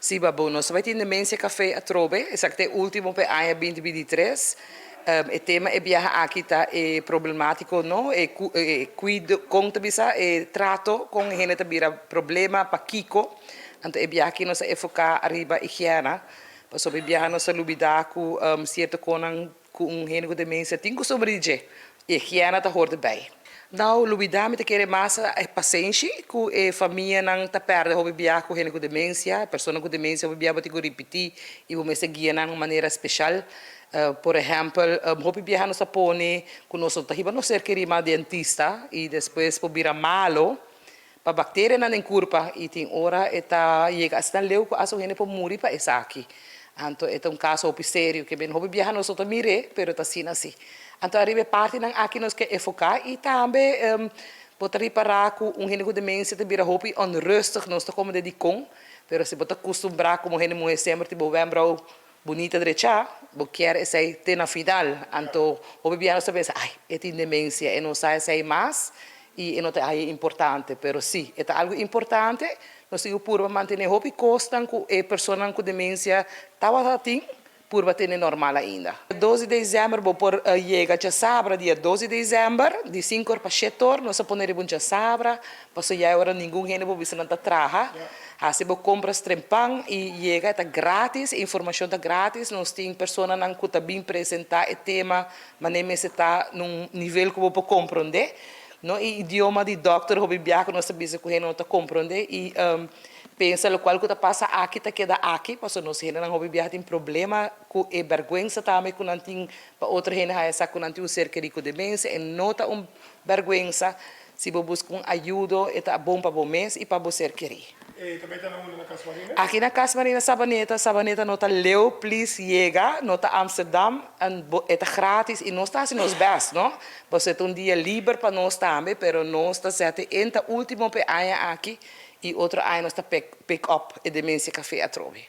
Si, bon, nos bai tin Dementia Café atrobe, esaki ta e ultimo pa aña 2023. E tema e biaha aki ta e problematico, no? E cuido, con ta bisa, e trato con hende ta bira problema pakico. Anto e biaha aki nos a enfoca ariba higiena. Pasobra biaha nos a lubida cu cierto cosnan cu un hende cu demencia tin custumber di dje. E higiena ta hoort erbij. Nou, lubida, mi ta kere mas e pasenshi cu e famianan ta perde hopi biaha cu hende cu demencia. Persona cu demencia hopi biaha bo tin cu ripiti y bo mester guia nan un manera special. Por ehempel, hopi biaha nos ta pone cu nos no ta hiba nos ser keri mas dentista y despues por bira malo pa bacterianan den curpa y tin ora e ta yega asina leu cu hasta un hende por muri pa esaki. Anto e ta un caso hopi serio ke ben hopi biaha nos no ta mire, pero ta asina si. Anto ariba e partinan aki nos ke enfoca y tambe bo ta ripara cu un hende cu demencia ta bira hopi onrustig, nos ta como de dicon, pero si bo ta custumbra como hende muhe semper tin bo wembrou bunita drecha, bo kier esey te na final. Anto hopi biaha nos ta pensa, "Ay, e tin demencia, e no sa esey mas y e no ta ay importante", pero si, e ta algo importante. Nos tin cu purba mantene hopi cosnan cu e personanan cu demencia tawata tin, purba tene normal ainda. 2 di december bo por yega djasabra dia 2 di december, di 5 or pa 7 or. Nos a pone riba un djasabra, paso ya ora ningun hende por bisa nan ta traha. Haci bo compras trempan y yega, ta gratis, informacion ta gratis. Nos tin personanan cu ta bin presenta e tema, manera mester ta nun nivel cu bo por comprende. No e idioma di dokter hopi biaha cu nos ta bisa cu hende no ta comprende y pensa locual cu ta pasa aki ta keda aki, paso nos hendenan hopi biaha tin problema cu e bergüenza tambe cu nan tin pa otro hende haya sa cu nan tin un ser keri cu demencia. E no ta un bergüenza si bo busca un ayudo, e ta bon pa bo mes y pa bo ser keri. E tambe ta na unda, na Cas Marina? Aki na Cas Marina, Sabaneta. Sabaneta no ta leu, please yega, no ta Amsterdam, e ta gratis y nos ta haci nos best, no? Pasobra e ta un dia liber pa nos tambe, pero nos ta zet e ta ultimo pa e aña aki y otro aña nos ta pick up e Dementia Café atrobe.